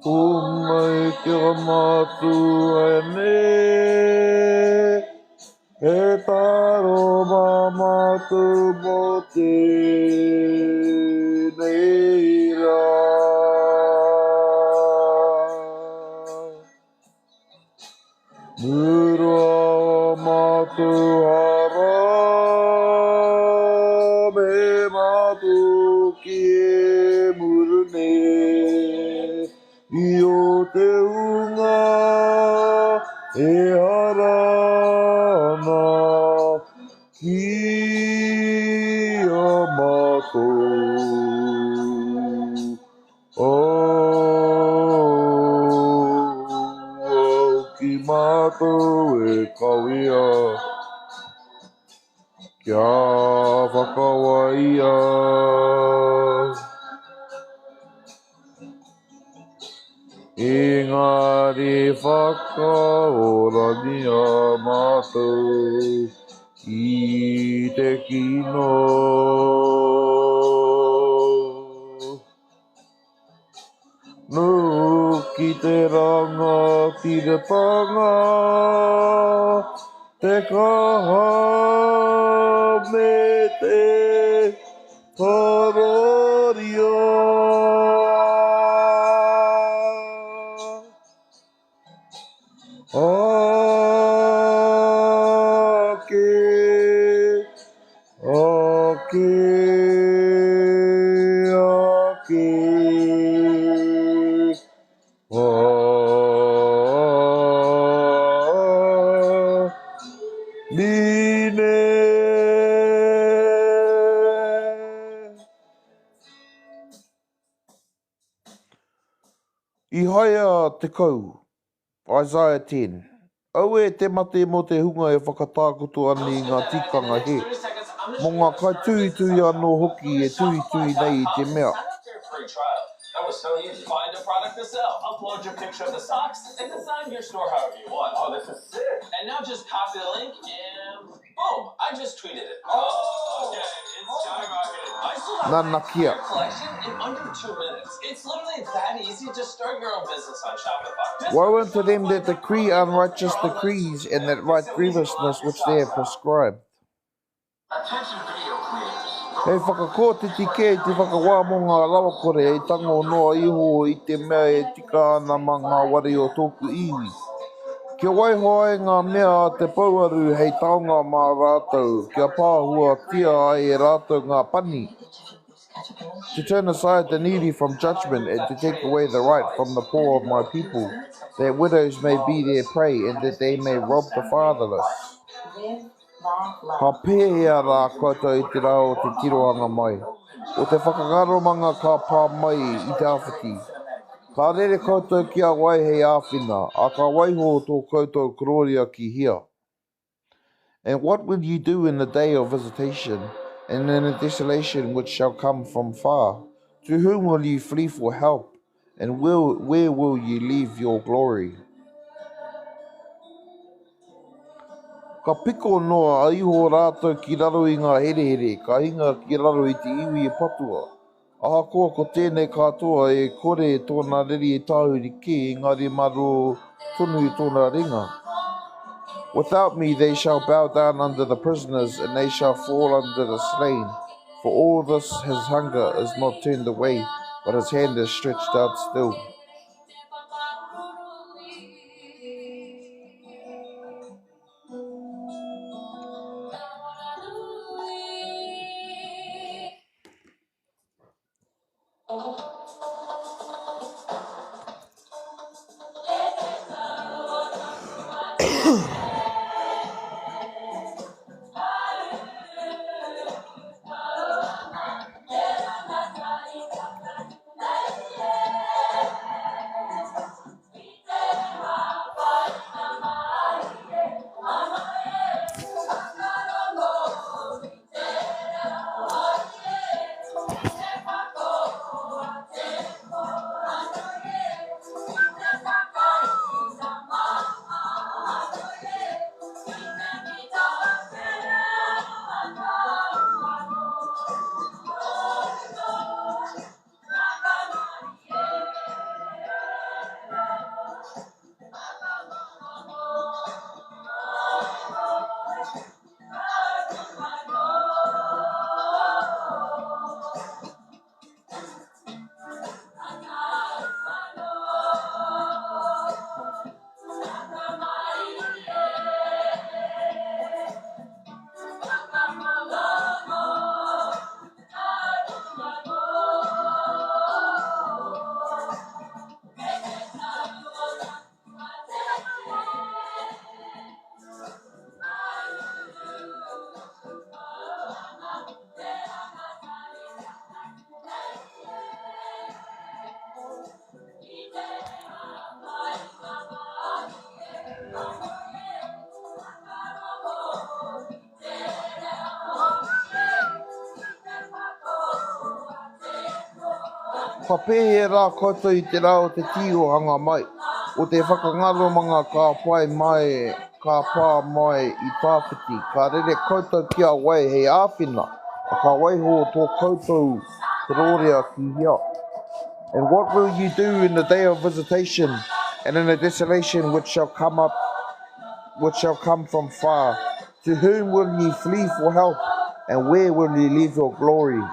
Homai ki a mātou ēnei he taro mā mātou mō tēnei rā. Murua ō mātou hara, me mātou ki e muru nei i o te hunga e hara ana ki a mātou. Oh, ki mātou e kawea, kia whakawaia. Engari whakaorangia mātou i te kino. Nō ki te rangatiratanga, te kaha me te kororia. Ake, ake, ake, Amine. Ihaia 10, Isaiah 10. Auē te mate mō te hunga e whakatakoto ana i ngā tikanga hē, mō ngā kaituhituhi anō hoki e tuhituhi nei i te mea. Nanakia. Woe unto them that decree unrighteous decrees, and that write grievousness which they have prescribed. Hei whakakōtiti kē i te whakawā mō ngā rawakore, hei tango noa iho i te mea e tika ana mā ngā ware o tōku iwi. Kia waiho ai ngā mea a te pouaru hei taonga mā rātou, kia pāhuatia ai e rātou ngā pani. To turn aside the needy from judgment, and to take away the right from the poor of my people, that widows may be their prey, and that they may rob the fatherless. Ka pēhea rā koutou i te rā o te tirohanga mai, o te whakangaromanga ka pā mai i te āwhiti? Ka rere koutou ki a wai hei āwhina, ā, ka waiho tō koutou korōria ki hea? And what will ye do in the day of visitation, and in the desolation which shall come from far? To whom will ye flee for help, and will, where will ye leave your glory? Ka piko noa iho rātou ki raro i ngā herehere, ka hinga ki raro i te iwi e patua. Ahakoa ko tēnei katoa e kore tōna riri e tāhuri kē, engari mārō tonu i tōna ringa. Without me they shall bow down under the prisoners, and they shall fall under the slain. For all this his hunger is not turned away, but his hand is stretched out still. Ka pēhea rā koutou i te rā o te tīohanga mai, o te whakangaromanga ka pae mai, ka pā mai i tawhiti, ka rere koutou ki a wai hei āwhina, a ka waiho tō koutou korōria ki hea? And what will you do in the day of visitation, and in the desolation which shall come up, which shall come from far? To whom will ye flee for help, and where will ye leave your glory?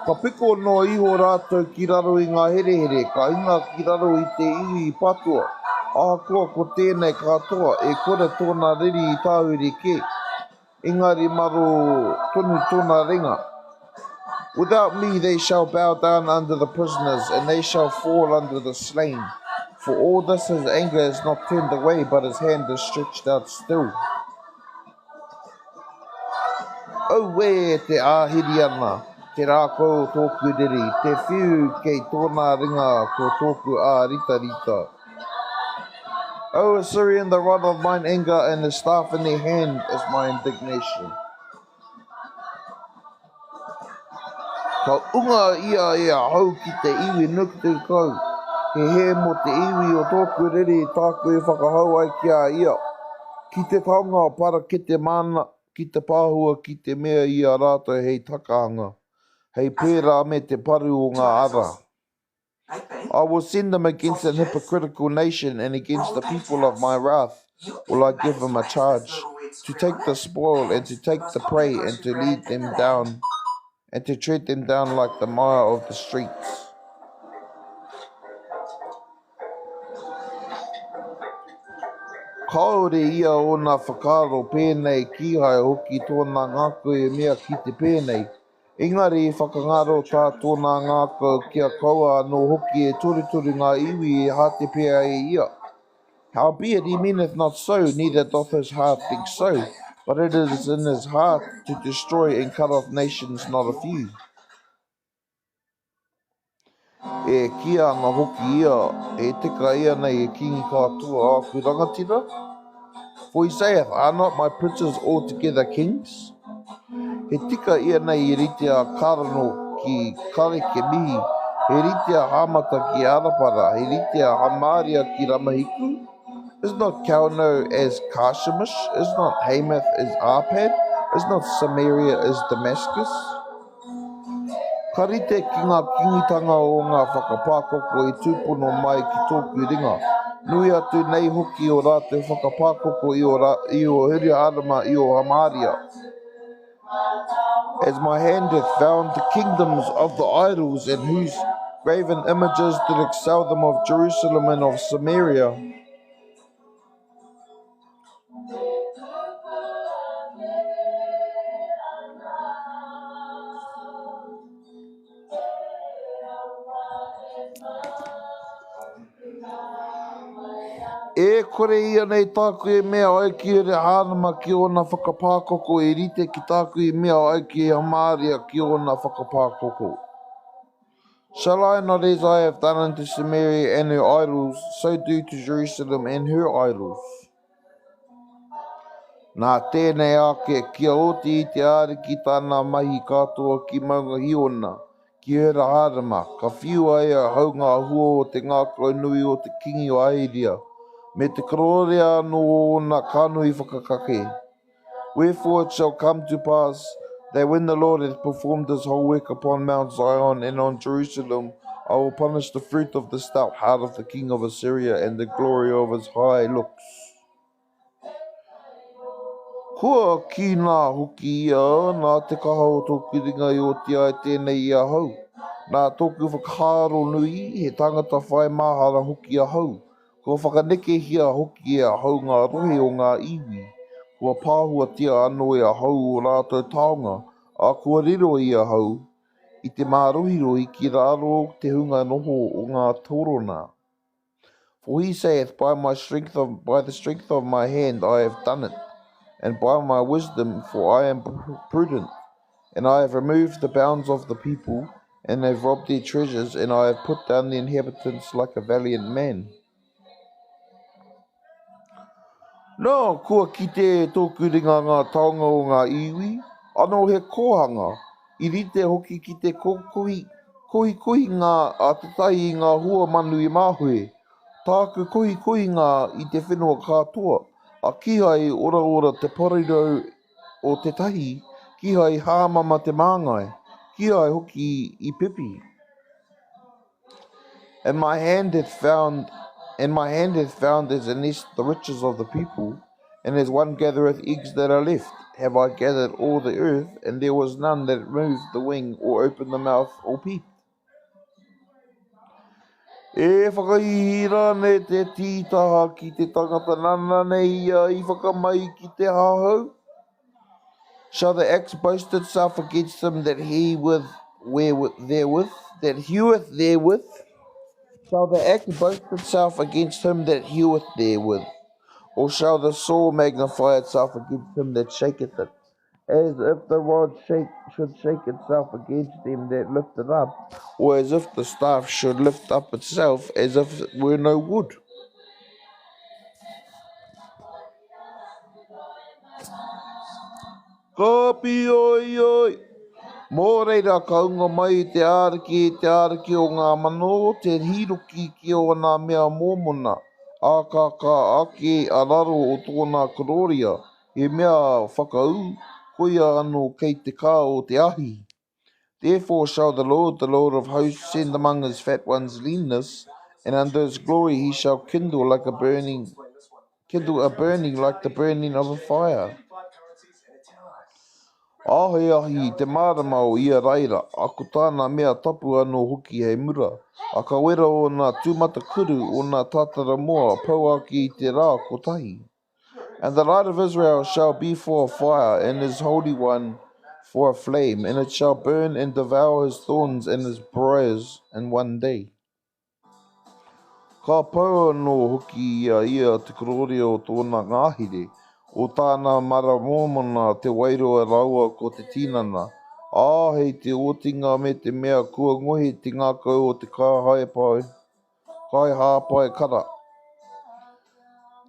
Ka piko noa iho rātou ki raro i ngā herehere, ka hinga ki raro i te iwi i patua, ahakoa ko tēnei katoa, e kore tōna riri i tāhuri kē, engari maro tonu tōna ringa. Without me they shall bow down under the prisoners, and they shall fall under the slain. For all this his anger is not turned away, but his hand is stretched out still. Auē te Āhiriana, te rākau o tōku riri, te whiu kei tōna ringa ko tōku āritarita. O Assyrian, the rod of mine anger and his staff in their hand is my indignation. Ka unga ia e ahau ki te iwi nukutekau, he hē mō te iwi o tōku riri tāku i whakahau ai ki a ia, ki te taonga parakete māna, ki te pāhua ki te mea i a rātou hei takahanga, hei pērā me te paru o ngā ara. I will send them against an hypocritical nation and against the people of my wrath will I give them a charge, to take the spoil and to take the prey and to lead them down and to tread them down like the mire of the streets. Kāore ia ōna whakaaro pēnei, kīhai hoki tōna ngākau e mea ki te pēnei. Engari i whakangaro tā tōna ngākau kia kaua anō hoki e torutoru ngā iwi e hātepea e ia. Howbeit he meaneth not so, neither doth his heart think so, but it is in his heart to destroy and cut off nations not a few. E kīia ana hoki ia, E teka ianei e Kīngi katoa āku rangatira? For he saith, Are not my princes altogether kings? He tika ianei i rite a Karano ki Karekemihi, he rite a Hāmata ki Arapara, he rite a Hamaria ki Ramahiku? Is not Calno as Carchemish? Is not Hamath as Arpad? Is not Samaria as Damascus? Ka rite ki ngā kīngitanga o ngā whakapākoko i tūpono mai ki tōku ringa, nui atu nei hoki ō rātou whakapākoko i ō Hiruhārama, i ō Hamāria. As my hand hath found the kingdoms of the idols, and whose graven images did excel them of Jerusalem and of Samaria. E kore ianei tāku e mea ai ki Hiruhārama ki ōna whakapākoko e rite ki tāku i mea ai ki Hamāria ki ōna whakapākoko? Shall I not as I have done unto Samaria and her idols, so do to Jerusalem and her idols? Nā tēnei ake, kia oti i te Ariki tāna mahi katoa ki Maunga Hiona, ki Hiruhārama, ka whiua e ahau ngā hua o te ngākau nui o te kīngi o Ahiria, me te korōria anō o ōna kanohi whakakake. Wherefore it shall come to pass, that when the Lord hath performed his whole work upon Mount Zion and on Jerusalem, I will punish the fruit of the stout heart of the king of Assyria and the glory of his high looks. Kua kī nā hoki ia, nā te kaha o tōku ringa i oti ai tēnei i ahau. Nā tōku whakaaro nui, he tangata whai mahara hoki ahau. Kua whakanekehia hoki e ahau ngā rohe o ngā iwi, kua pāhuatia anō e ahau ō rātou taonga, ā, kua riro i ahau, i te mārohirohi ki raro te hunga noho o ngā torona. For he saith, By my strength of, by the strength of my hand I have done it, and by my wisdom, for I am prudent. And I have removed the bounds of the people, and have robbed their treasures, and I have put down the inhabitants like a valiant man. Nā, kua kite e tōku ringa ngā taonga o ngā iwi, anō he kōhanga. I rite hoki ki te kohikohinga a tētahi i ngā hua manu i Māhue, tāku kohikohinga i te whenua katoa, ā, kīhai i oraora te parirau o tētahi, kīhai i hāmama te māngai, kīhai hoki i pipi. And my hand hath found, and my hand hath found as a nest the riches of the people, and as one gathereth eggs that are left, have I gathered all the earth, and there was none that moved the wing, or opened the mouth, or peeped. E whakaihi rānei te tītaha ki te tangata nāna nei ia i whakamai ki te hahau? Shall the axe boast itself against him that he with where therewith, that heweth therewith? Shall the axe boast itself against him that heweth therewith? Or shall the saw magnify itself against him that shaketh it? As if the rod shake, should shake itself against them that lift it up, or as if the staff should lift up itself as if it were no wood. Ka pīoioi! Mō reira ka unga mai te Ariki, te Ariki o ngā mano, te hīroki ki ōna mea mōmona, ā, ka kā ake a raro o tōna korōria, he mea whakaū, koia anō kei te kā o te ahi. Therefore shall the Lord, the Lord of hosts, send among his fat ones leanness, and under his glory he shall kindle like a burning, kindle a burning like the burning of a fire. A he ahi te mārama o Iaraira, a ko tāna mea tapu anō hoki hei mura, a ka wera ōna tūmatakuru, ōna tātara moa, pau ake i te rā kotahi. And the light of Israel shall be for a fire, and his Holy One for a flame, and it shall burn and devour his thorns and his briars in one day. Ka pau anō hoki i a ia te korōria o tōna ngahere, o tāna mara mōmona, te wairua rāua ko te tinana, ā, hei te otinga me te mea kua ngohe te ngākau o te kāhaepae. Kaihāpai kara.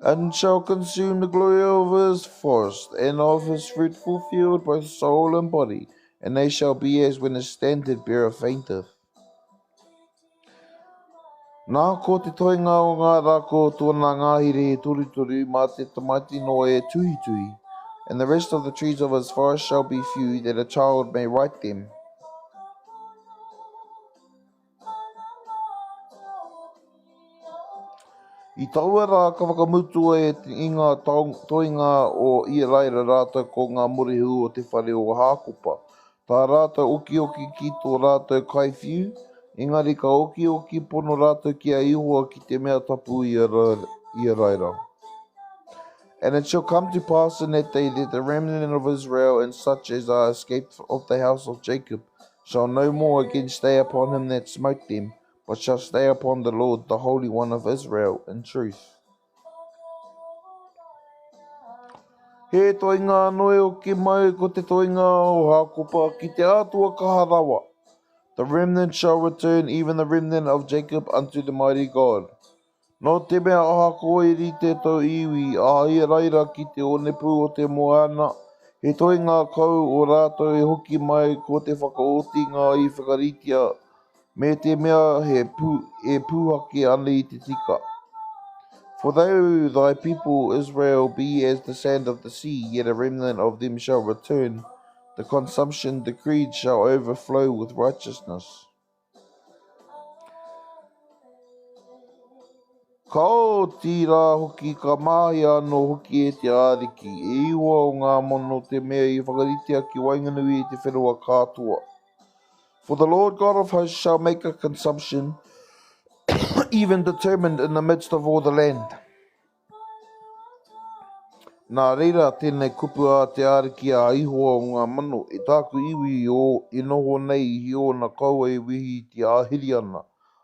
And shall consume the glory of his forest, and of his fruitful field, both soul and body, and they shall be as when a standard bearer fainteth. Nā, ko te toenga o ngā rākau o tōna ngahere he torutoru, mā te tamaiti noa e tuhituhi. And the rest of the trees of his forest shall be few, that a child may write them. I taua rā ka whakamutua e i ngā toenga o Iharaira rātou ko ngā morehu o te whare o Hākopa, tā rātou okioki ki tō rātou kaiwhiu, engari ka okioki pono rātou ki a Ihowa ki te Mea Tapu o Iharaira. And it shall come to pass in that day that the remnant of Israel and such as are escaped of the house of Jacob shall no more again stay upon him that smote them, but shall stay upon the Lord, the Holy One of Israel, in truth. He toenga anō e hoki mai ko te toenga o Hākopa ki te Atua kaha rawa. The remnant shall return, even the remnant of Jacob, unto the mighty God. Nō te mea ahakoa i rite tō iwi a Iharaira ki te onepū o te moana, he toenga kau o rātou e hoki mai ko te whakaotinga i whakaritea, me te mea he pū, e pūhake ana i te tika. For though thy people Israel be as the sand of the sea, yet a remnant of them shall return, the consumption decreed shall overflow with righteousness. Ka oti rā hoki, ka mahia anō hoki e te Ariki, e Ihowa o ngā mano te mea i whakaritea ki waenganui i te whenua katoa. For the Lord God of hosts shall make a consumption, even determined in the midst of all the land. Nā reira tēnei kupu a te Ariki a Ihowa o ngā mano, e tāku iwi i noho nei i Hiona kaua e wehi i te Ahiriana,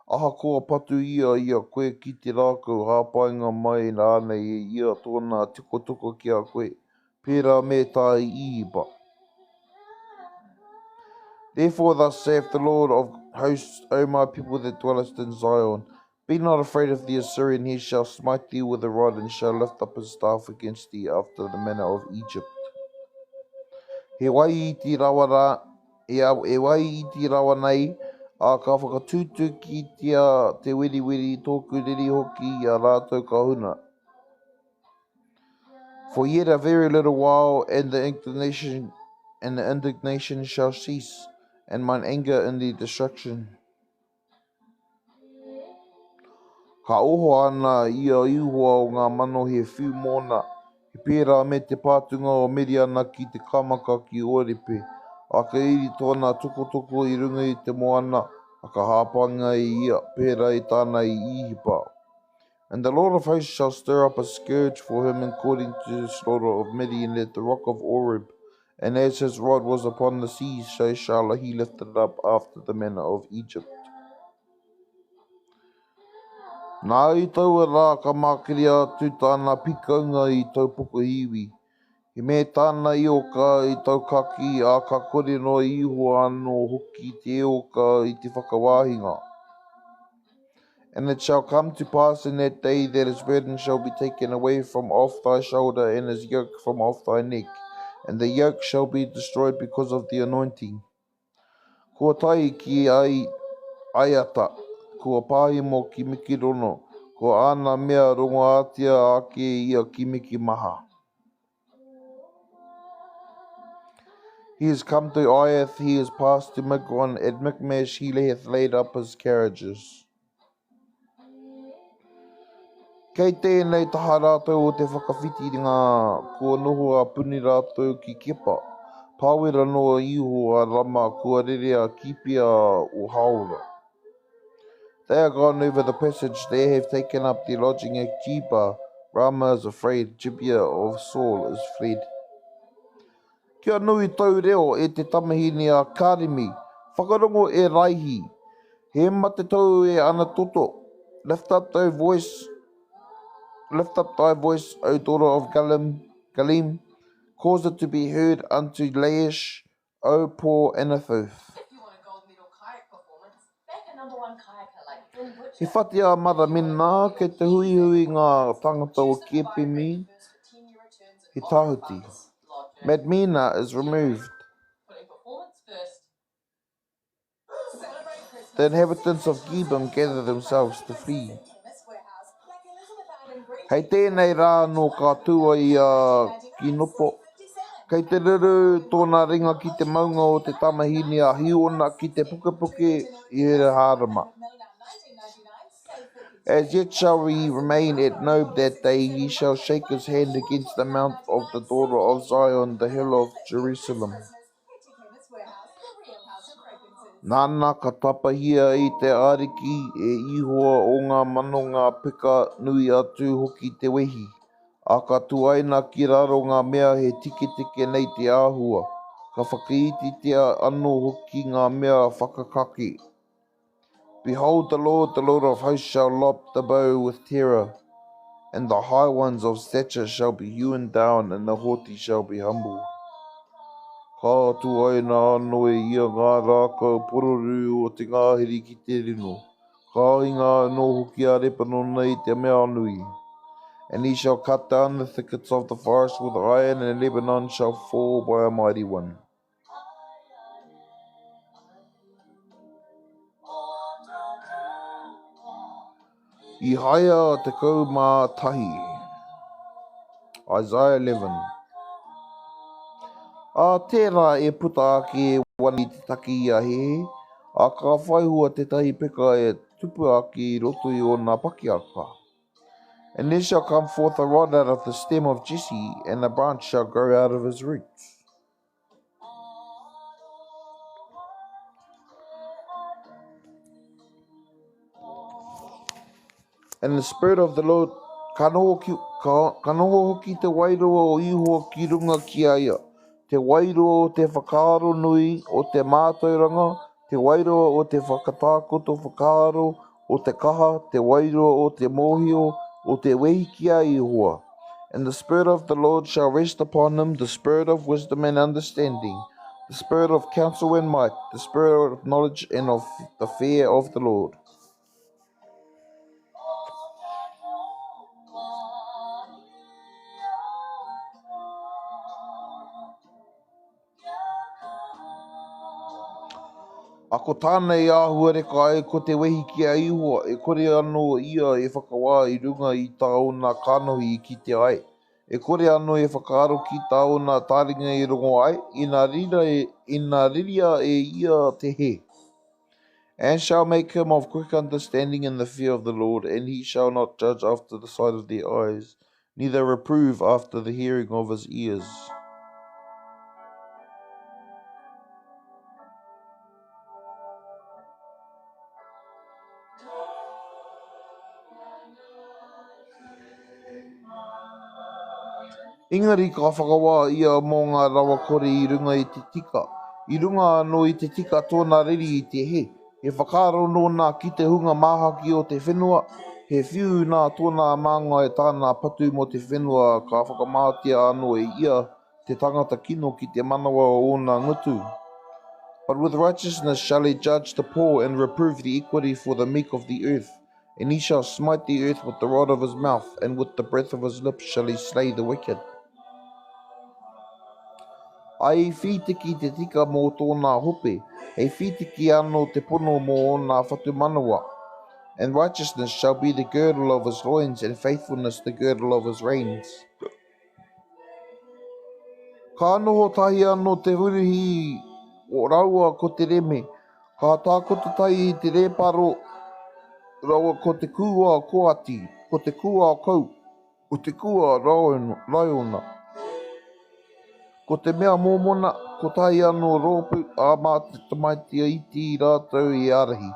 ahakoa patu ia i a koe ki te rākau hāpainga mai rānei e ia tōna tikotoko ki a koe, pērā me tā i Īhipa. Therefore thus saith the Lord of hosts, O my people that dwellest in Zion, Be not afraid of the Assyrian, he shall smite thee with a rod and shall lift up his staff against thee after the manner of Egypt. He wai iti rawa rā, E wai iti rawa nei, ā, ka whakatūtūkitia te weriweri, tōku riri hoki i a rātou ka huna. For yet a very little while, and the indignation, and the indignation shall cease, and mine anger in their destruction. Ka oho ana i a Ihowa o ngā mano he whiu mōna, he pērā me te pātūnga o Miriana ki te kamaka ki Orepe, ā, ka iri tōna tokotoko i runga i te moana, ā, ka hāpainga e ia, pērā i tāna i Īhipa. And the Lord of hosts shall stir up a scourge for him according to the slaughter of Midian at the rock of Oreb, And as his rod was upon the seas, so shall he lift it up after the manner of Egypt. Nā i taua rā ka mākeria atu tāna pikaunga i Taupokohiwi, he me tāna ioka i Taukaki, ā, ka kore noa iho anō hoki te ioka i te whakawāhinga. And it shall come to pass in that day that his burden shall be taken away from off thy shoulder and his yoke from off thy neck, and the yoke shall be destroyed because of the anointing. Kua tae ki ai Aiata, kua pāhemo ki Mikirono, ko āna mea rongoātia ake ia ki Mikimaha. He is come to Aiath, he is passed to Migron, at Michmash he hath laid up his carriages. Kei tēnei taha rātou o te whakawhitinga, kua noho a puni rātou ki Kepa. Pāwera noa iho a Rama, kua rere a Kipea o Haora. They are gone over the passage, they have taken up their lodging at Geba. Ramah is afraid, Gibeah of Saul is fled. Kia nui tau reo e te tamahine a Karimi, whakarongo e Raihi, he mate tou e Anatoto, lift up thy voice, lift up thy voice, O daughter of Galim, Galim, cause it to be heard unto Laish, O poor Anathoth. He whati a Maramena, kei te huihui ngā tāngata o Kepimi, he tahuti. Madmena is removed. The inhabitants of Gebim gather themselves to flee. Hei tēnei rā anō ka tū ai a Kinopo. Kei te ruru tōna ringa ki te maunga o te tamahine a Hiona ki te pukepuke i Hiruhārama. As yet shall he remain at Nob that day, he shall shake his hand against the mount of the daughter of Zion, the hill of Jerusalem. Nana ka tapahia i te Ariki e Ihowa o ngā mano ngā peka nui atu hoki te wehi, ā, ka tuaina ki raro ngā mea he tiketike nei te āhua, ka whakaititia anō hoki ngā mea whakakake. Behold, the Lord, the Lord of hosts, shall lop the bow with terror, and the high ones of stature shall be hewn down, and the haughty shall be humbled. Ka tuaina anō e ia ngā rākau pororū o te ngahere ki te rino, ka hinga anō hoki a Repanona i te mea nui. And he shall cut down the thickets of the forest with iron, and Lebanon shall fall by a mighty one. Ihaia 11, Isaiah 11. Ā, tērā e puta ake e wana i te taki i a Hehe, ā, ka whai hua tētahi peka e tupu ake i roto i ōna pakiaka. And there shall come forth a rod out of the stem of Jesse, and a branch shall grow out of his roots. And the Spirit of the Lord, ka noho, ki, ka, ka noho hoki te wairua o Ihowa ki runga ki a ia, te wairua o te whakaaro nui, o te mātauranga, te wairua o te whakatakoto whakaaro, o te kaha, te wairua o te mōhio, o te wehi ki a Ihowa. And the Spirit of the Lord shall rest upon him, the spirit of wisdom and understanding, the spirit of counsel and might, the spirit of knowledge and of the fear of the Lord. A ko tāna i āhuareka ai ko te wehi ki a Ihowa, e kore anō ia e whakawā i runga i tā ōna kanohi i kite ai, e kore anō e whakaaro ki tā ōna taringa i rongo ai, ina ina riria e ia te hē. And shall make him of quick understanding in the fear of the Lord, and he shall not judge after the sight of their eyes, neither reprove after the hearing of his ears. Engari ka whakawā ia mō ngā rawakore i runga i te tika, i runga anō i te tika tōna riri i te hē. He whakaaro nōna ki te hunga māhaki o te whenua, he whiu nā tōna māngai tāna patu mō te whenua ka whakamātia anō e ia te tangata kino ki te manawa o ōna ngutu. But with righteousness shall he judge the poor and reprove the equity for the meek of the earth. And he shall smite the earth with the rod of his mouth, and with the breath of his lips shall he slay the wicked. Ai whītiki te tika mō tōna hope, hei whītiki anō te pono mō ōna whatumanawa. And righteousness shall be the girdle of his loins, and faithfulness the girdle of his reins. Ka noho tahi anō te huruhi o raua ko te reme, Ka tākoto tahi i te rēparo rawa ko te kūao koati, ko te kūao kau, ko te kūao raiona. Ko te mea mōmona, kotahi anō rōpū, ā, mā te tamaiti iti rātou e ārahi.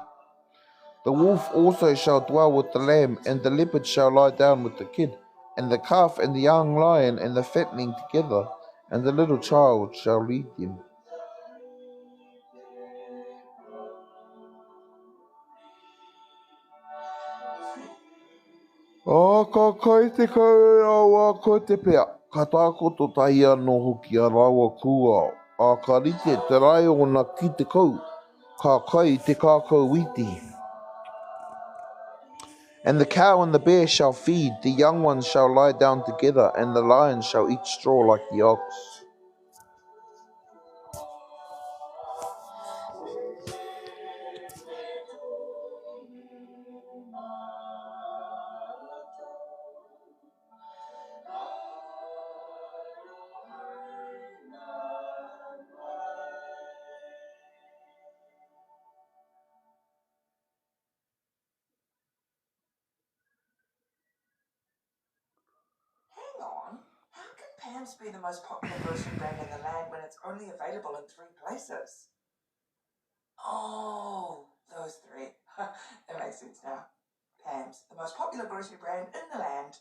The wolf also shall dwell with the lamb, and the leopard shall lie down with the kid, and the calf and the young lion and the fatling together, and the little child shall lead them. Ā, ka kai te kau e raua ko te pea, ka takoto tahi anō hoki a rāua kūao, ā, ka rite te raiona ki te kau, ka kai te kākau wīti. And the cow and the bear shall feed, the young ones shall lie down together, and the lion shall eat straw like the ox. Hang on, how can Pam's be the most popular grocery brand in the land when it's only available in three places? Oh, those three. that makes sense now. Pam's, the most popular grocery brand in the land.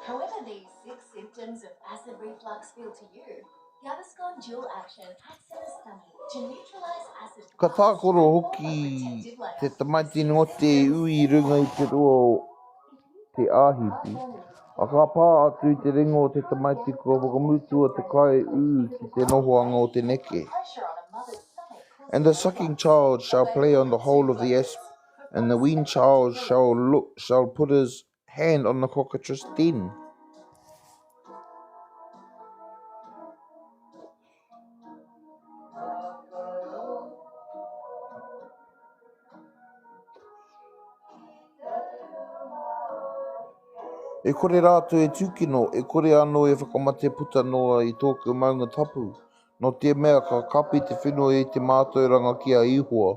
However these six symptoms of acid reflux feel to you, Gaviscon Dual Action acts in the stomach to neutralise acid Ka tākaro hoki te tamaiti ngote ui i runga i te roa o te āhipi, a ka pā atu i te ringa o te tamaiti kua whakamutua te kai ū ki te nohoanga o te neke. And the sucking child shall play on the hole of the asp, and the weaned child shall look, shall put his hand on the cockatrice den. E kore rātou e tūkino, e kore anō e whakamate puta noa i tōku maunga tapu, nō te mea ka kapi te whenua i te mātauranga ki a Ihowa,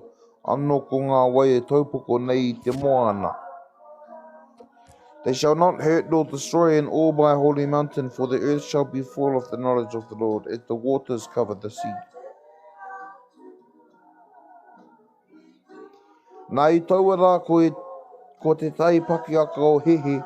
anō ko ngā wai e taupoko nei i te moana. They shall not hurt nor destroy in all my holy mountain, for the earth shall be full of the knowledge of the Lord, as the waters cover the sea. Nā i taua rā ko, e, ko te tai pakiaka o Hehe,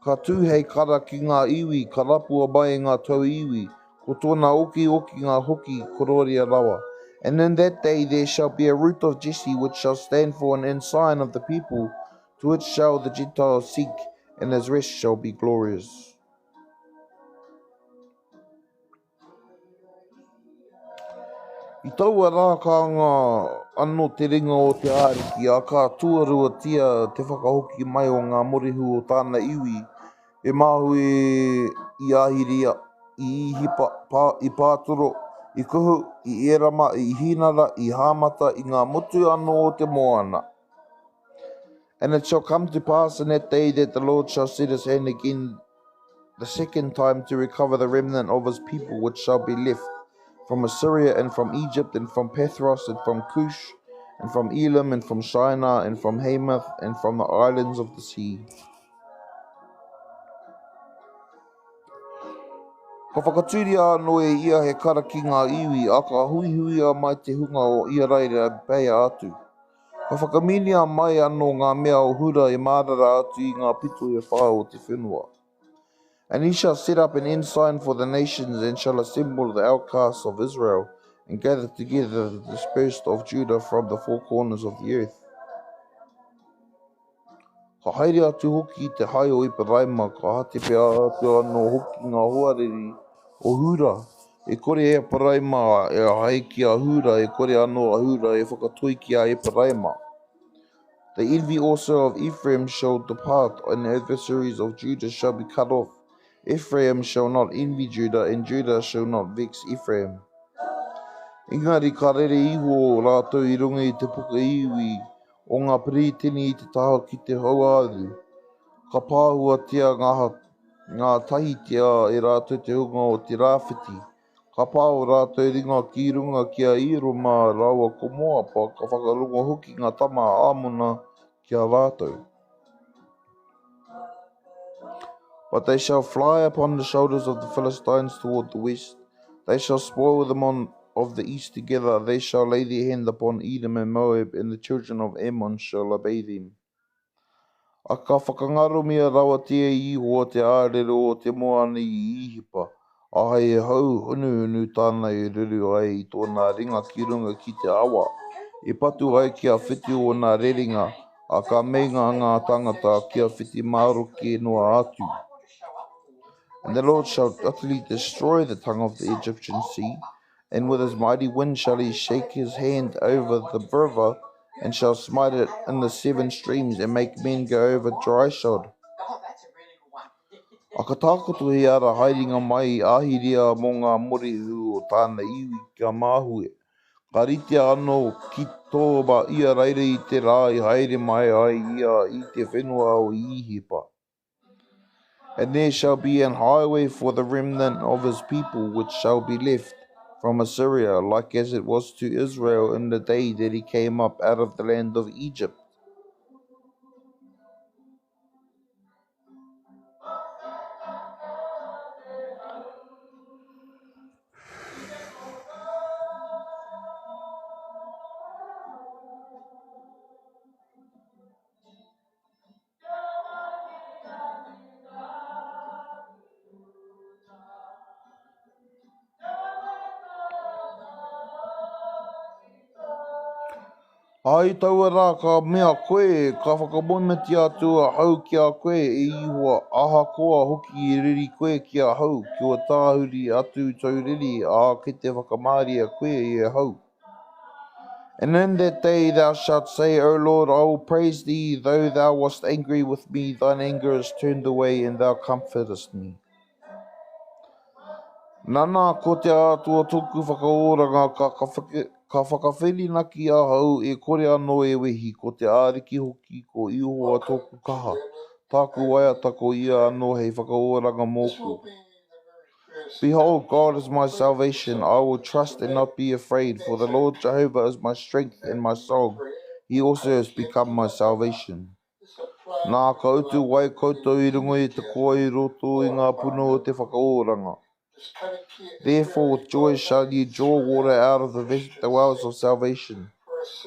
ka tū hei kara ki ngā iwi, ka rapua mai e ngā tauiwi, ko tōna okiokinga hoki kororia rawa. And in that day there shall be a root of Jesse which shall stand for an ensign of the people, to it shall the Gentiles seek, and his rest shall be glorious. I taua rā ka anga anō te ringa o te Ariki, ā, ka tuaruatia te whakahoki mai o ngā morehu o tāna iwi e mahue i Ahiria, i Īhipa, i Pātoro, I Kuhu, i Erama, i Hinara, i Hāmata, i ngā motu anō o te moana. And it shall come to pass in that day that the Lord shall set his hand again the second time to recover the remnant of his people which shall be left from Assyria and from Egypt and from Pathros and from Cush and from Elam and from Shinar and from Hamath and from the islands of the sea. Ka whakatūria anō e ia he kara ki ngā iwi, ā, ka huihuia mai te hunga o Iharaira e peia atu. Ka whakaminea mai anō ngā mea o Hura e mārara atu i ngā pito e whā o te whenua. And he shall set up an ensign for the nations, and shall assemble the outcasts of Israel, and gather together the dispersed of Judah from the four corners of the earth. Ka haere atu hoki te hae o Eparaima, ka hātepea atu anō hoki ngā hoariri o Hūrā. E kore a Eparaima e hae ki a Hūrā, e kore anō a Hūrā e whakatoi ki a Eparaima. The envy also of Ephraim shall depart, and the adversaries of Judah shall be cut off. Ephraim shall not envy Judah, and Judah shall not vex Ephraim. Engari ka rere iho rātou i runga i te puka iwi o ngā Piritini i te taha ki te hauāuru. Ka pāhuatia ngā tahitia e rātou te hunga o te rāwhiti. Ka pā ō rātou ringa ki runga ki a Ēroma rāua ko Moapa, ka whakarongo hoki ngā tama a Āmona ki a rātou. But they shall fly upon the shoulders of the Philistines toward the west. They shall spoil them on of the east together. They shall lay their hand upon Edom and Moab, and the children of Ammon shall obey them. A ka whakangaromia rawatia e Ihowa te ārero o te moana i Īhipa, ā, he hau hunuhunu tāna i ruru ai i tōna ringa ki runga ki te awa, i patu ai kia whitu ōna rerenga, ā, ka meinga ngā tāngata kia whiti maroke noa atu. And the Lord shall utterly destroy the tongue of the Egyptian sea, and with his mighty wind shall he shake his hand over the river, and shall smite it in the seven streams, and make men go over dry shod. A ka takoto he ara haerenga mai i Ahiria mō ngā morehu o tāna iwi kia mahue. Ka ritea anō ki tō Iharaira i te rā i haere mai ai ia i te whenua o Īhipa. And there shall be an highway for the remnant of his people which shall be left from Assyria, like as it was to Israel in the day that he came up out of the land of Egypt. Ā, i taua rā ka mea koe, Ka whakamoemetia atu ahau ki a koe, e Ihowa, ahakoa hoki i riri koe ki ahau, kua tāhuri atu tou riri, ā, kei te whakamāria koe e ahau. And in that day thou shalt say, O Lord, I will praise thee, though thou wast angry with me, thine anger is turned away, and thou comfortest me. Nana, ko te Atua tōku whakaoranga, ka, ka, ka whakawhirinaki ahau, e kore anō e wehi, ko te Ariki hoki, ko Ihowa tōku kaha, tāku waiata ko ia anō hei whakaoranga mōku. Behold, God is my salvation. I will trust and not be afraid, for the Lord Jehovah is my strength and my song. He also has become my salvation. Nā, ka utu wai koutou i runga i te koa i roto i ngā puna o te whakaoranga. Therefore with joy shall ye draw water out of the, the wells of salvation.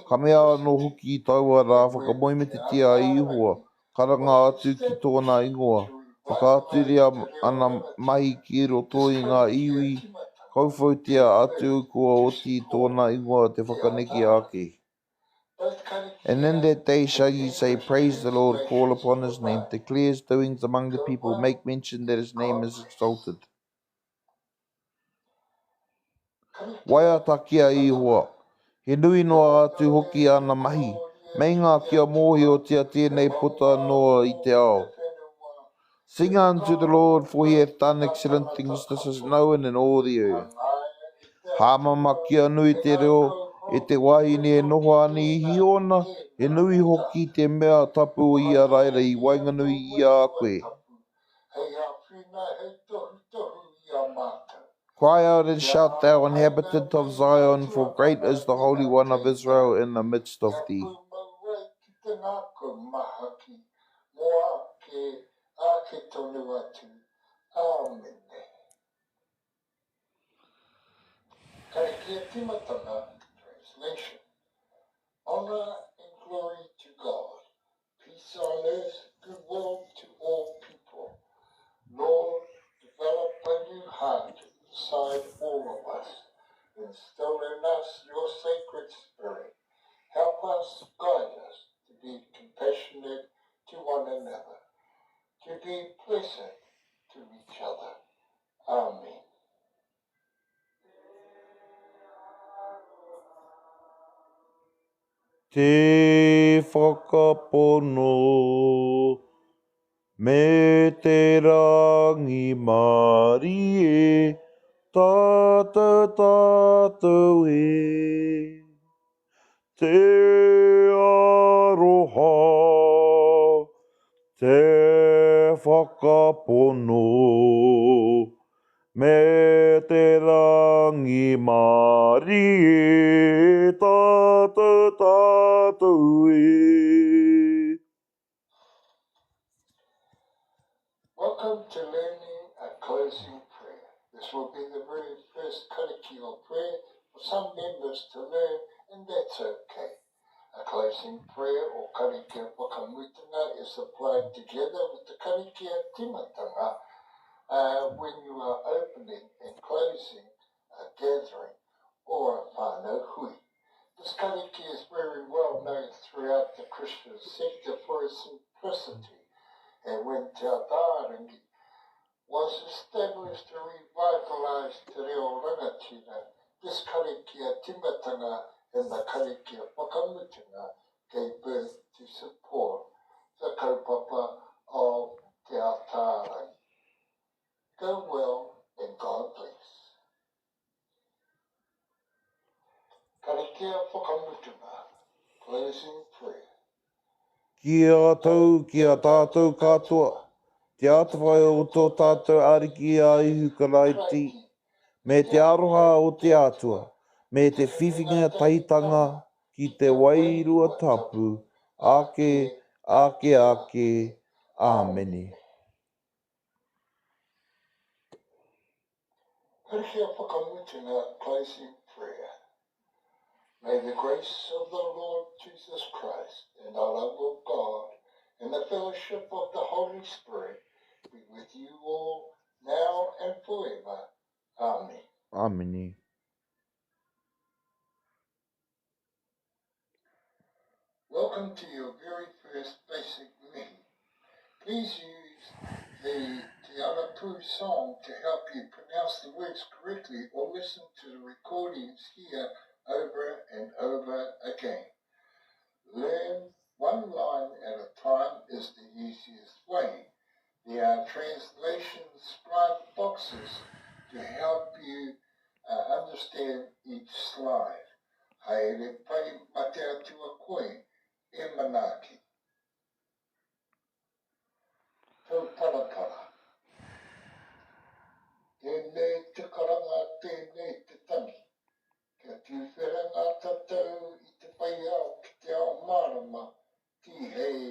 Ka mea anō hoki i taua rā whakamoemititia a Ihowa, karanga atu ki tōna ingoa, whakaaturia ana mahi ki roto i ngā iwi, kauwhautia atu kua oti tōna ingoa te whakaneke ake. And in that day shall ye say, Praise the Lord, call upon his name, declare his doings among the people, make mention that his name is exalted. Waiata ki a Ihowa, he nui noa atu hoki āna mahi, meinga kia mōhiotia tēnei puta noa i te ao. Sing unto the Lord, for he hath done excellent things, this is known in all the earth. Hāmama kia nui te reo e te wahine e noho ana i Hīona, he nui hoki te mea tapu o Iaraira i waenganui i a koe. Cry out and shout, thou inhabitant of Zion, for great is the Holy One of Israel in the midst of thee. Karakia timatanga, translation. Honor and glory to God. Peace on earth, goodwill to all people. Lord, develop a new heart inside all of us. Instill in us your sacred spirit. Help us, guide us to be compassionate to one another, to be pleasant to each other. Amen. Te whakapono me te rangimārie, tātou tātou e. Te aroha, te whakapono, me te rangimārie, tātou tātou e. Welcome to learning a closing prayer. This will be the very first karakia or prayer for some members to learn, and that's okay. A closing prayer or karakia whakamutunga is applied together with the karakia timatanga uh, when you are opening and closing a gathering or a whānau hui. This karakia is very well known throughout the Christian sector for its simplicity, and when Te Ataarangi was established to revitalise te reo rangatira, this karakia timatanga and the karakia whakamutunga gave birth to support the kaupapa of Te Ataarangi. Go well and God bless. Karakia whakamutunga, Closing prayer. Ki a tou, ki a tātou katoa, te atawhai o tō tātou Ariki a Ihu Karaiti, me te aroha o te Atua, me te whiwhinga tahitanga ki te Wairua Tapu, ake, ake, ake. Āmene. Karakia whakamutunga, Closing prayer. May the grace of the Lord Jesus Christ and the love of God and the fellowship of the Holy Spirit be with you all now and forever. Amen. Āmene. Welcome to your very first basic mihi. Please use the Te Arapu song to help you pronounce the words correctly or listen to the recordings here over and over again. Learn one line at a time is the easiest way. There are translation scribe boxes to help you uh, understand each slide. Haere pai ma te atua koe e manaaki. Tauparapara. Tēnei te karanga, tēnei te tangi. Kia tuwhera ngā tatau i te whai ao ki te ao mārama, tīhei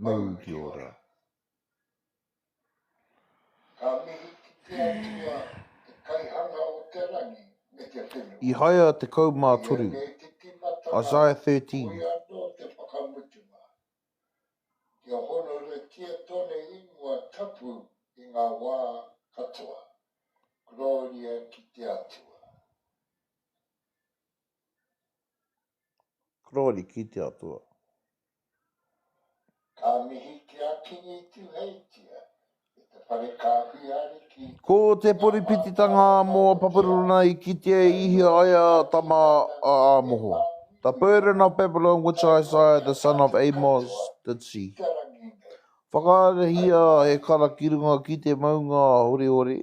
mauri ora. Ka mihi ki te Atua, te Kaihanga o te rangi me te whenua. Ihaia Koia 13, nei te tīmatanga, Isaiah 13. koia anō te whakamutunga. Kia honoretia tōna ingoa tapu i ngā wā katoa. Gloria ki te Atua. Glory ki te Atua. Ka mihi ki a Kingi Tuheitia i te whare kāhui ariki Ko te i ngā poripititanga mō mātāpono Papurona i kitea i Ihiaia tama a Amoho, the burden of Babylon which Isaiah the son of Amoz did see. Whakaarahia he kara ki runga ki te maunga horihori,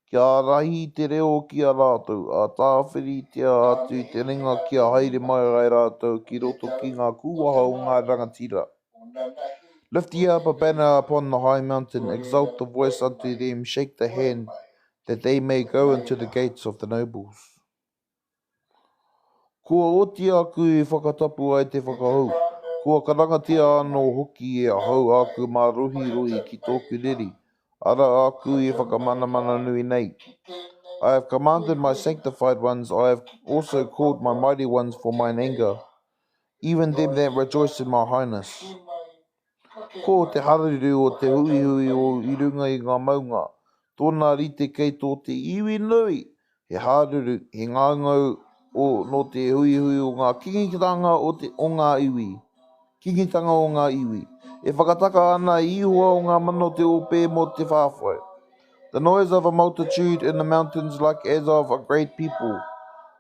Kia ārahi te reo ki a rātou, ā, tāwhiritia atu te ringa kia haere mai ai rātou ki roto ki ngā kūwaha o ngā rangatira. Lift ye up a banner upon the high mountain, exalt the voice unto them, shake the hand, that they may go into the gates of the nobles. Kua oti aku i whakatapu ai te whakahou, kua karangatia anō hoki e ahau āku mārohirohi ki tōku riri, arā āku i whakamanamana nui nei. I have commanded my sanctified ones, I have also called my mighty ones for mine anger, even them that rejoice in my highness. Ko te haruru o te huihui o i runga i ngā maunga, tōna rite kei tō te iwi nui, he haruru, he ngaungau o nō te huihui o ngā kingitanga o te o ngā iwi, kingitanga o ngā iwi, e whakataka ana i Ihowa o ngā mano te ope mō te whāwhai. The noise of a multitude in the mountains like as of a great people,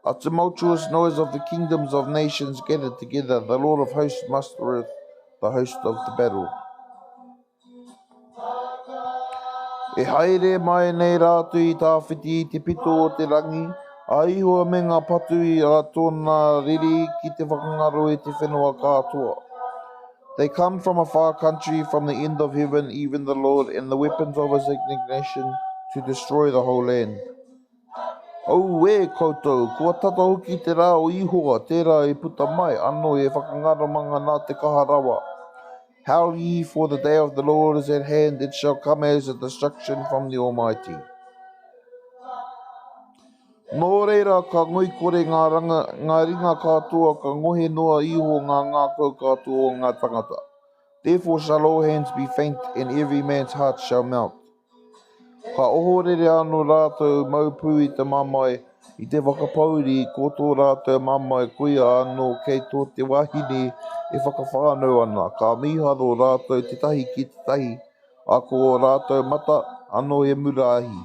a tumultuous noise of the kingdoms of nations gathered together, the Lord of hosts mustereth the host of the battle. E haere mai nei rātou i tāwhiti i te pito o te rangi, a Ihowa me ngā patu i a tōna riri ki te whakangaro i te whenua katoa. They come from a far country, from the end of heaven, even the Lord, and the weapons of his indignation to destroy the whole land. Auē koutou, kua tata hoki te rā o Ihowa, tērā e puta mai, anō he whakangaromanga nā te kaha rawa. Howl ye, for the day of the Lord is at hand, it shall come as a destruction from the Almighty. Nō reira ka ngoikore ngā ranga, ngā ringa katoa, ka ngohe noa iho ngā ngākau katoa o ngā tangata. Therefore shall all hands be faint, and every man's heart shall melt. Ka ohorere anō rātou mau pū i te mamae, i te whakapōuri, ko tō rātou mamae koia anō kei tō te wahine e whakawhānau ana, ka mīharo rātou tētahi ki tētahi, Ā, ko ō rātou mata anō he mura ahi.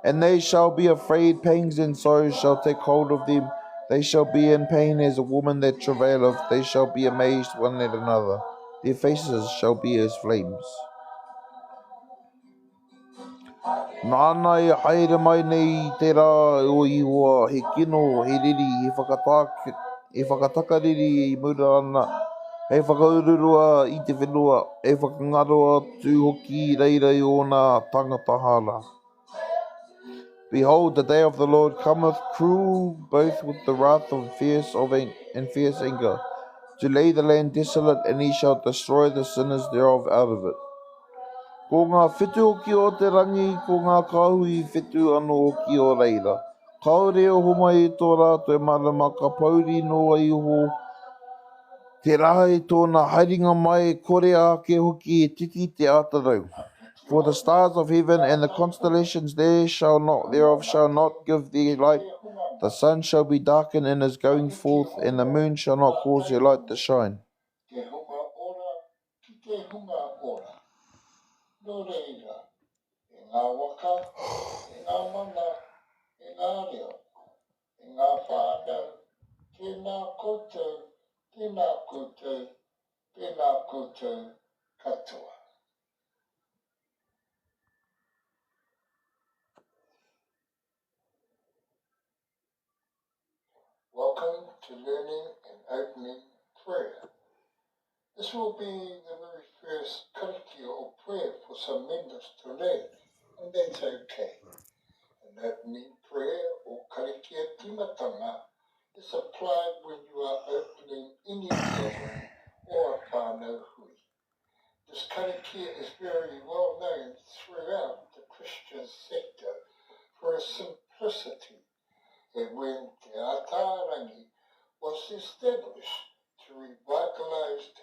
And they shall be afraid, pangs and sorrows shall take hold of them. They shall be in pain as a woman that travaileth, they shall be amazed one at another. Their faces shall be as flames. Nāna e haere mai nei i te rā o Ihowa, he kino, he riri, he whakatā, he whakatakariri i mura ana, hei whakaururua i te whenua, hei whakangaro atu hoki i reira i ōna tāngata hara. Behold, the day of the Lord cometh cruel, both with the wrath of fierce of and fierce anger, to lay the land desolate, and he shall destroy the sinners thereof out of it. Ko ngā whetu hoki o te rangi, ko ngā kāhui whetu anō hoki o reira. Kāore e homai i tō rātou marama, ka pouri noa iho te rā i tōna haerenga mai, kore ake hoki e titi te atarau. For the stars of heaven and the constellations there shall not, thereof shall not give their light, the sun shall be darkened in his going forth, and the moon shall not cause her light to shine. Ki te hunga ora. Nō reira, e ngā waka, e ngā mana, e ngā reo, e ngā whānau, tēnā koutou, tēnā koutou, tēnā koutou katoa. Welcome to Learning and Opening Prayer. This will be the very first karakia or prayer for some members to learn, and that's okay. An opening prayer or karakia timatanga is applied when you are opening any gathering or a whānau hui. This karakia is very well known throughout the Christian sector for its simplicity and when Te Ataarangi was established to revitalise Te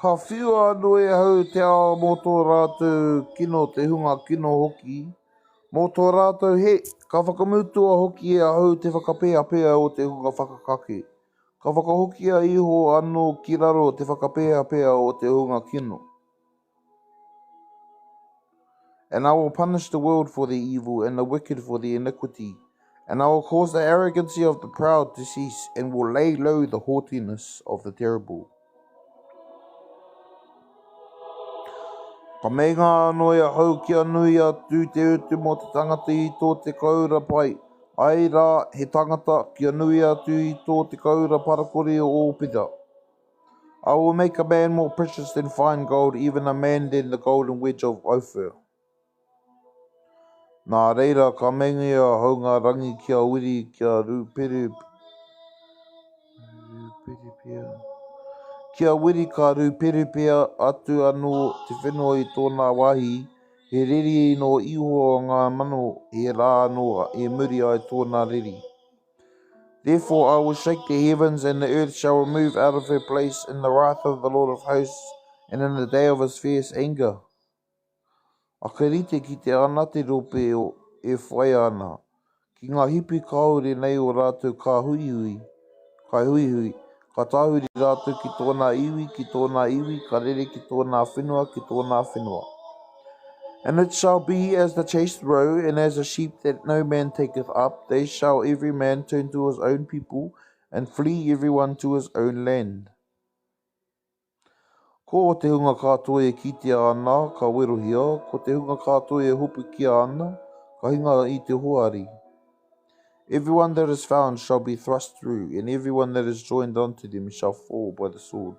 Ka whiua anō e ahau te ao mō tō rātou kino, te hunga kino hoki, mō tō rātou hē, ka whakamutua hoki e ahau te whakapeapea o te hunga whakakake, ka whakahokia iho anō ki raro te whakapeapea o te hunga kino. And I will punish the world for their evil, and the wicked for their iniquity. And I will cause the arrogancy of the proud to cease, and will lay low the haughtiness of the terrible. Ka meinga anō e ahau kia nui atu te utu mō te tangata i tō te koura pai, āe rā, he tangata, kia nui atu i tō te koura parakore o Ōpera. I will make a man more precious than fine gold, even a man than the golden wedge of Ophir. Nā reira ka meinga i ahau ngā rangi kia wiri, kia rūperu, rūperupea, kia wiri ka rūperupea atu anō te whenua i tōna wāhi, he riri nō Ihowa o ngā mano, he rā anō e muri ai tōna riri. Therefore I will shake the heavens, and the earth shall remove out of her place in the wrath of the Lord of hosts, and in the day of his fierce anger. A ka rite ki te anaterope e whai ana, ki ngā hipi kāore nei o rātou kāhuihui, kaihuihui, ka tāhuri rātou ki tōna iwi, ki tōna iwi, ka rere ki tōna whenua, ki tōna whenua. And it shall be as the chased roe, and as a sheep that no man taketh up, they shall every man turn to his own people, and flee every one to his own land. Ko te hunga katoa e kitea ana, ka werohia, ko te hunga katoa e hopukia ana, ka hinga i te hoari. Everyone that is found shall be thrust through, and everyone that is joined unto them shall fall by the sword.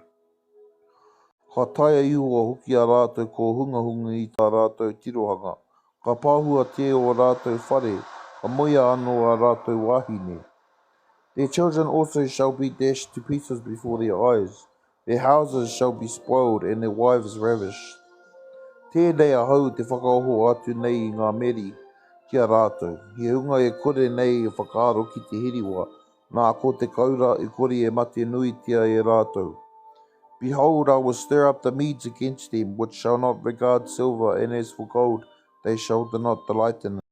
Ka taea iho hoki a rātou kōhungahunga i tā rātou tirohanga, ka pāhua tē ō rātou whare, ka moea anō ā rātou wāhine. Their children also shall be dashed to pieces before their eyes, their houses shall be spoiled and their wives ravished. Tēnei ahau te whakaoho atu nei i ngā meri ki a rātou, he hunga e kore nei e whakaaro ki te hiriwa, nā ko te koura e kore e mate nuitia e rātou. Behold, I will stir up the Medes against them, which shall not regard silver, and as for gold, they shall not delight in it.